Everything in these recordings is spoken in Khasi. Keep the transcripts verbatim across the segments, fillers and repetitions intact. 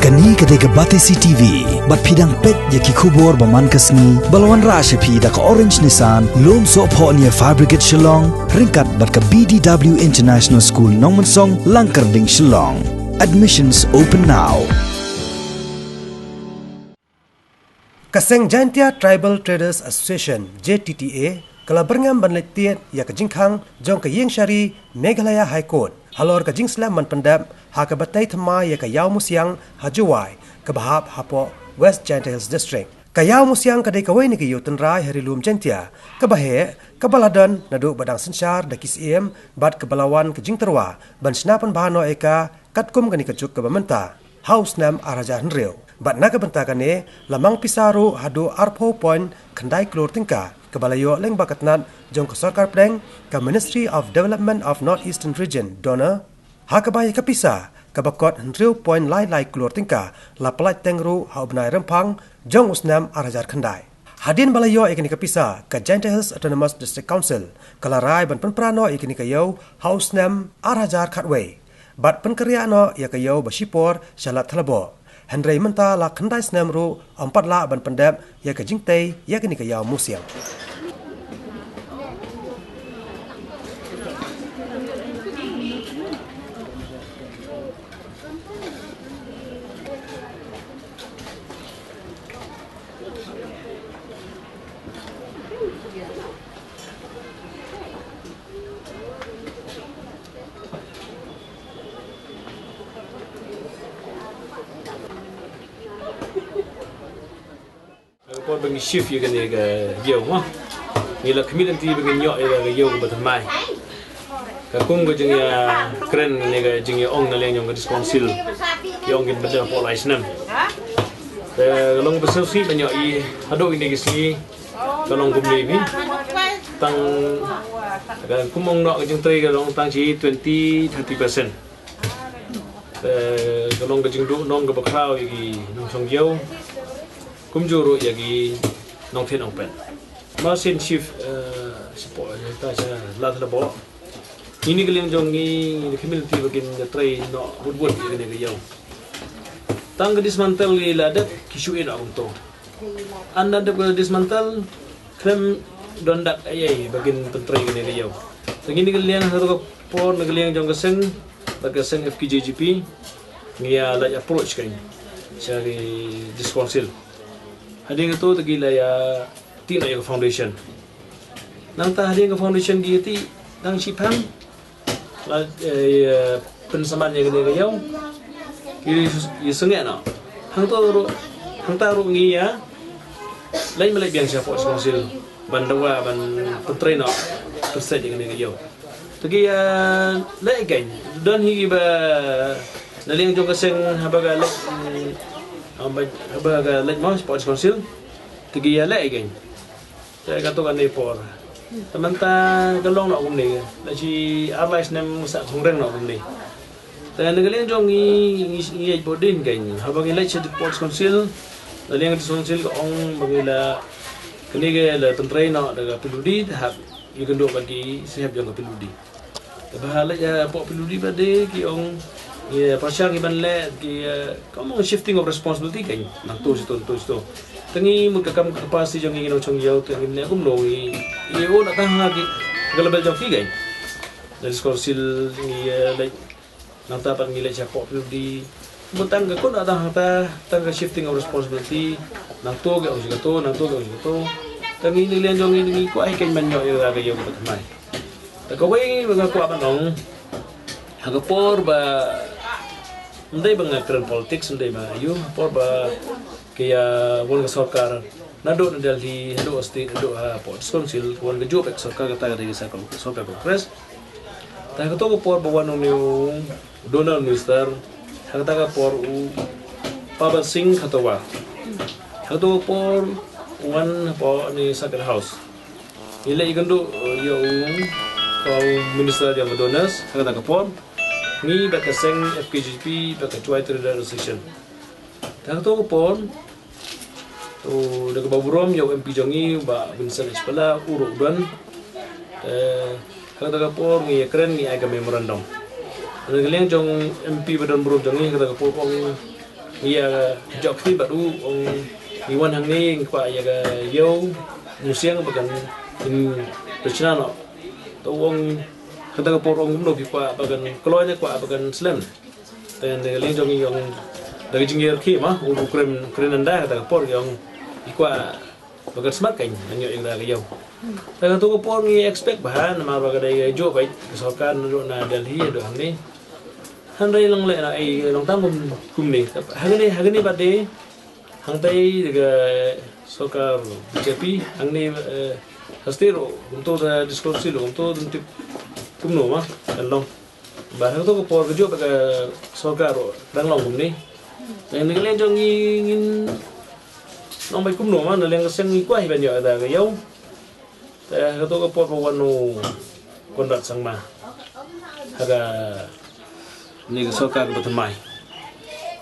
Kane ka dei ka Batesi T V, bad phi dang peit ïa ki khubor ba man ka sngi, ba la wanrah sha phi da ka Orange Nissan, Lumsohphoh near Fire Brigade Shillong, ryngkat bad ka B D W International School Nongmensong, Langkyrding, Shillong. Admissions open now. Ka seng Jaintia Tribal Traders Association, J T T A, ka la byrngem ban leit tied ïa ka jingkhang jong ka ïing shari Meghalaya High Court halor ka jingslem ban pyndep ha kaba tei thymmai ïa ka Ïaw Musiang ha Jowai, kaba hap hapoh West Jaintia Hills District. Ka Ïaw Musiang ka dei kawei na ki ïew tynrai ha Ri Lum Jaintia kaba heh, kaba la don naduh ba dang synshar da ki Syiem bad kaba la wan ka jingtyrwa ban shna pynbha noh ïa ka katkum kane ka juk kaba mynta ha u snem ar hajar hynriew. Bad na ka bynta kane, la mang pisa ruh haduh arphew point khyndai klur tyngka, kaba la ïoh lyngba ka tnat jong ka Sorkar Pdeng, ka Ministry of Development of North Eastern Region, DoNER, ha kaba ïa ka pisa kaba kot hynriew point lai lai klur tyngka la pyllait teng ruh ha u bnai Rymphang jong u snem ar hajar khyndai. Hadien ba la ïoh ïa kane ka pisa, ka Jaintia Hills Autonomous District Council ka la rai ban pynpra noh ïa kane ka ïew ha u snem ar hajar khatwei bad pynkyrïah noh ïa ka ïew ba shipor sha Lad Thalabo. Hynrei mynta la khyndai snem ruh ym pat lah ban pyndep ïa ka jingtei ïa kane ka Ïaw Musiang. Ka por ba ngi shift ïa kane ka ïew mo, ngi la khmih lynti ba ngin ïoh ïa ka ïew kaba thymmai. Ka kum ka jingïakren ne ka jingïaong na liang jong ka District Council, ki ong kin bynta hapoh lai snem. Te ka long ba sngewsih ban ïoh i haduh kine ki sngi ka long kumne phi. Tang ka kum ong noh ka jingtrei ka long tang shi twenty thirty percent. Te ka long ka jingduh nong kaba khraw ïa ki nongshong ïew, kumjuh ruh ïa ki nongthied nongpet. Mar shen shift, eh, shapoh, eh, ta sha Lad Thalabo. Ngi na ka liang jong ngi, ngi khmih lynti ba kin ïatrei noh wut wut ïa kane ka ïew. Tang ka dismantle ngi la dep, ki shu ïeh noh kumto. Ynda dep ka dismantle, khlem don dak ei ei ba kin pyntrei kane ka ïew. Te ngi na ka liang ha kato ka por, na ka liang jong ka seng, bad ka seng F K J G P, ngi ïa leit approach kein sha ki District Council. Hadien kato te ki la ïa tih noh ïa ka foundation. Nangta hadien ka foundation ki ïa tih tang shiphang la, eh, ïa pynsaman ïa kane ka ïew. Ki ïa sangeh noh. Hangto ruh, hangta ruh ngi ïa leit ma leit biang shapoh Council ban dawa ban pyntrei noh, pynset ïa kane ka ïew. Te ki ïa leh kein, don hi kiba na liang jong ka seng haba ka leit, mm, haba, haba ka leit mo shapoh Council. Te ki ïa leh kein. Te kato kane por. Te mynta ka long noh kumne. La shi ar lai snem sa khong reng noh kumne. Te na ka liang jong ngi, ngi, ngi ïaid bad dien kein. Haba ngi leit sha District Council, na liang District Council ka ong ba ngi la, kane ka la pyntrei noh da ka P W D, te hap ïakynduh bad ki sahep jong ka P W D. Te ba ha leit hapoh P W D pat de ki ong, ïa, pyrshang ïa ban leh, ki, eh, ka mut shifting of responsibility kein. Nangto shito, nangto shito. Te ngi mut ka kam ka capacity jong ngi ki nongshong ïew te ngin leh kumno ngi, ïa, oh, na tang ha ki, ka level jong ki kein. Na District Council ngi, eh, leit, nangta pat ngi leit shapoh P W D. Mut tang ka kut na tang hangta, tang ka shifting of responsibility. Nangto ki ong shi kato, nangto ki ong shi kato. Te ngi na ka liang jong ngi, ngi kwah hi kein ban ïoh ïa ka ïew kaba thymmai. Te kawei ba nga kwah ban ong, ha ka por ba, ym dei ba nga kren politics, ym dei ba nga ïoh, ha ka por ba ki ïa wan ka sorkar, naduh na Delhi, haduh state, haduh hapoh District Council, ka wan kajuh beit ka sorkar, kata ka dei ka sorkar Congress. Te ha kato ka por ba wan une u DoNER minister, ha kata ka por u Pabal Singh Khatawar. Ha kato ka por u wan hapoh ne Circuit House. Ngi leit ïakynduh, eh, ïa u, ïa u minister jong ka DoNER, ha kata ka por. Ngi bad ka seng F K J P, bad ka Jowai Trader Association. Te ha kato ka por, u, da kaba burom ïa u M P jong ngi, u Bah Vincent H Pala, u ruh u don. Te ha kata ka por ngi ïakren, ngi ai ka memorandum. Na ka liang jong M P ba don burom jong ngi, ha kata ka por ka ong, Ïa jok kti bad u ong, ngi wan hangne ngi kwah ïa ka ïew musiang ba kan in pyrshna noh. To ong kata ka por ong kumno phi kwah ba kan kloi ne kwah ba kan slem. Te na ka liang jong ngi ong da ka jingïarkhie ma u kren kren nanda kata ka por ong i kwah ba kan smat kan ban ïoh ïa ka ïew. Te kato ka por ngi expect bha namar ba ka dei ka juh bad ka sorkar naduh na Delhi haduh hangne. Hynrei long leh na ei long tang kum kumne. Hangne hangne ba dei hangtai ka sorkar B J P hangne, eh, ha state ruh kumto da disclose ruh kumto da tip kumno ma kan long. Ba hangto ka por ka juh ba ka sorkar ruh dang long kumne. Nang nang leh jong ngi ngin nong bai kumno ma na leng ka seng ngi kwah ban ïoh da ka ïew. Te hangto ka por ba wan u Conrad Sangma ha ka ni ka sorkar ka ba thymmai.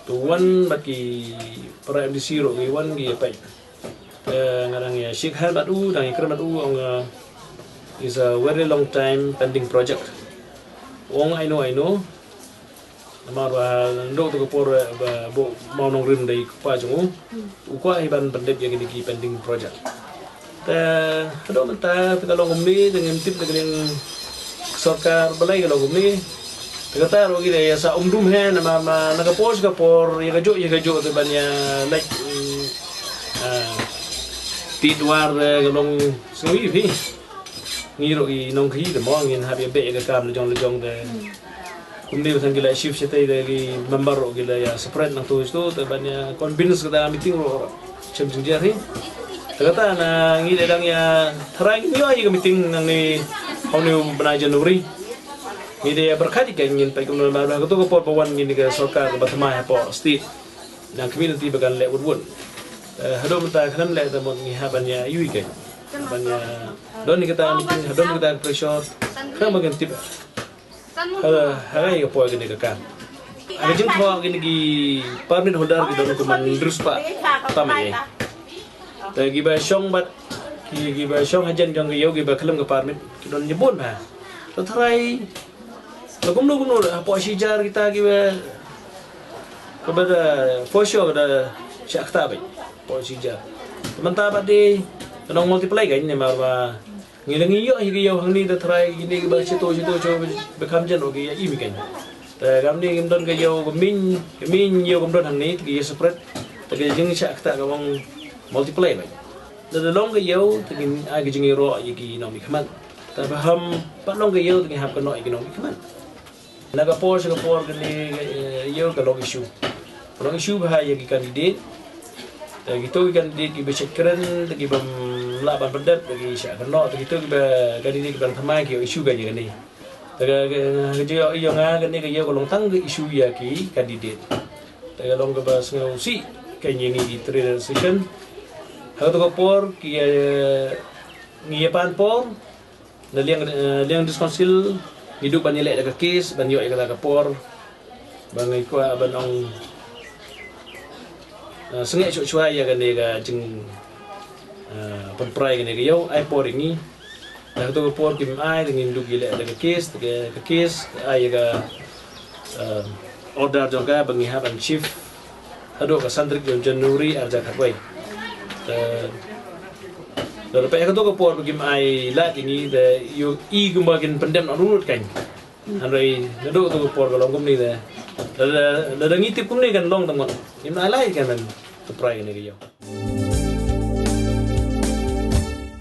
Tu wan bad ki para M D C ruh ki wan ki ïa peit. Eh, nga dang ïa shake hand bad u, dang ïa kren bad u, ong, eh, is a very long time pending project. Ong, I know, I know. Namar ba naduh tu ka por, eh, ba bu Mawnongrim dei kpa jong u. U kwah hi ban pyndep ïa kine ki pending project. Te haduh mynta te ka long kumne, te ngim tip te ka liang sorkar balei ka long kumne. Te kata ruh ki dei ïa sa um dum hi namar ma na ka por sha ka por ïa ka juh ïa ka juh te ban ïa leit, mm, ah, ti dwar, eh, ka long sngew ïa phi. Ngi ruh i nongkhi te mo ngin hap ïa beh ïa ka kam la jong la jong te. Kumne ba tang ki la shift shatei te ki member ruh ki la ïa separate nangto shatei te ban ïa convince kata meeting ruh shem jingjar hi. Te kata na ngi dei dang ïa tharai ngi ïa ka meeting nangne hynñiew bnai January. Ngi dei ïa pyrkhat ïa ka ngin peit kumno ba kato ka por ba wan ngin ka sorkar ba thymmai hapoh state. Nang community ba kan leh wut wut. Eh, haduh mynta khlem leh te mo ngi hap ban ïa ïa ka. Ban ïa don ïa kata meeting, don ïa kata pressure. Khlem ba kan tip. Ha, ha ka ïa ka poi kane ka kam. Ha ka jingthoh kine ki permit holder ki don kumba hynriew spah tam ïa. Te kiba shong bad ki, kiba shong hajan jong ka ïew kiba khlem ka permit ki don ñiabun ha. Te tharai la kumno kumno hapoh shi hajar kita kiba, kiba da for sure da shah kata bad hapoh shi hajar. Te mynta bad dei ka nong multiply ka ne mar ba ngi la ngi ïoh hi ka ïew hangne da tharai kine kiba shito shito shu ba kham jan o ki ïa im kan. Te kam ne ngim don ka ïew ka min, ka min ïew kam don hangne te ki ïa separate. Te ka jingshah kata ka bang multiply bad. Da da long ka ïew te ngin ai ka jingïaroh ïa ki nongmihkhmat. Te ba ham pat long ka ïew te ngin hap ka noh ïa ki nongmihkhmat. Na ka por sha ka por kane ka, eh, ïew ka long issue. Ka long issue bha ïa ki candidate. Te kito ki candidate kiba shait kren, te kiba, mm, lah ban pyndep, te ki shah kynnoh, te kito kiba candidate kiba thymmai ki ïoh issue ka ïa kane. Te ka, ka, ka jingïoh ïa nga kane ka ïew ka long tang ka issue ïa ki candidate. Te ka long kaba sngewsih ka ïa ngi ki training session. Ha kato ka por ki, eh, ngi ïa pan por, na liang, eh, liang District Council, ngi duh ban ïaleh da ka case, ban ïoh ïa kata ka por, ba ngi kwah ban ong, eh, sngewsih shuwa ïa kane ka jing, eh, pynpra ïa kane ka ïew, ai por ïa ngi. Da kato ka por kim ai, da ngin duh ïaleh da ka case, da ka, ka case, ai ïa ka, eh, order jong ka, ba ngi hap ban shift. Haduh ka san tarik jong January ar hajar khatwei. Te, lada peit ha kato ka por ba kim ai lad ïa ngi te ïohi kumba kin pyndep noh ruh kan. Hynrei naduh kato ka por ka long kumne te. Lada, lada ngi tip kumne kan long tang ngot. Kim ai lad kan ban pynpra ïa kane ka ïew.